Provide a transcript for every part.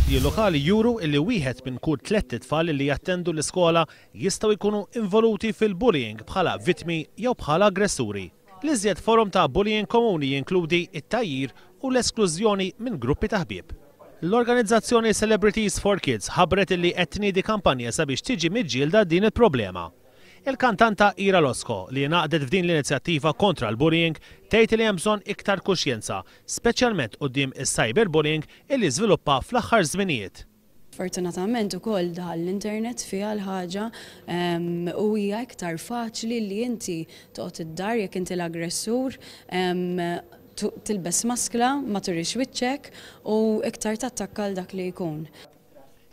L-istudji lokali juru illi wieħed minn kull tlett itfal li jattendu l-iskola jistgħu jkunu involuti fil-bullying bħala vittmi jew bħala aggressuri. L-iżjed forom ta' bullying komuni jinkludi t-tgħajjir u l-esklużjoni minn gruppi ta' ħbieb. L-organizzazzjoni Celebrities for Kids ħabbret illi qed tniedi kampanja sabiex tiġi miġġielda din il-problema. Il-kantanta Ira Losco, li ingħaqdet f'din l-inizjattiva kontra l-bullying, tgħid li hemm bżonn iktar kuxjenza, speċjalment quddiem is-cyberbullying illi żviluppa fl-aħħar żminijiet. Fortunatament ukoll daħal l-internet fiha l-ħaġa u hija iktar faċli li inti toqgħod id-dar jekk inti l-aggressur, tilbes maskla, ma turix wiċċek u iktar tattakka 'l dak li jkun.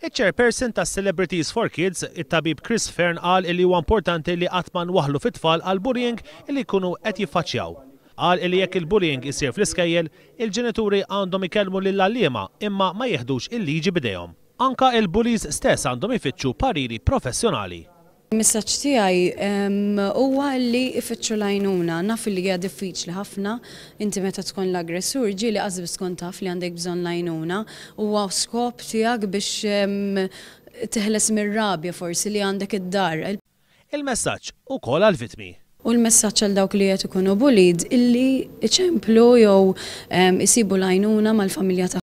Iċ-Chairperson tas-Celebrities for Kids, it-tabib Chris Fearne qal illi huwa importanti li qatt ma nwaħħlu fit-tfal għall-bullying illi jkunu qed jiffaċċjaw. Qal illi jekk il-bullying isir fl-iskejjel, il-ġenituri għandhom ikellmu lill-għalliema imma ma jieħdux il-liġi b'idejhom. Anka il-bullies stess għandhom ifittxu pariri professjonali. Il-messaġġ tiegħi huwa li jfittxu l-għajnuna. Naf li hija diffiċli ħafna. Inti meta tkun l-aggressur ġieli qas biss tkun taf li għandek bżonn l-għajnuna. Huwa skop tiegħek biex teħles mir-rabja forsi li għandek id-dar. Il-messaġġ ukoll għall-vittmi. U l-messaġġ għal dawk li qed ikunu bullied illi iċemplu jew isibu l-għajnuna mal-familja tagħhom.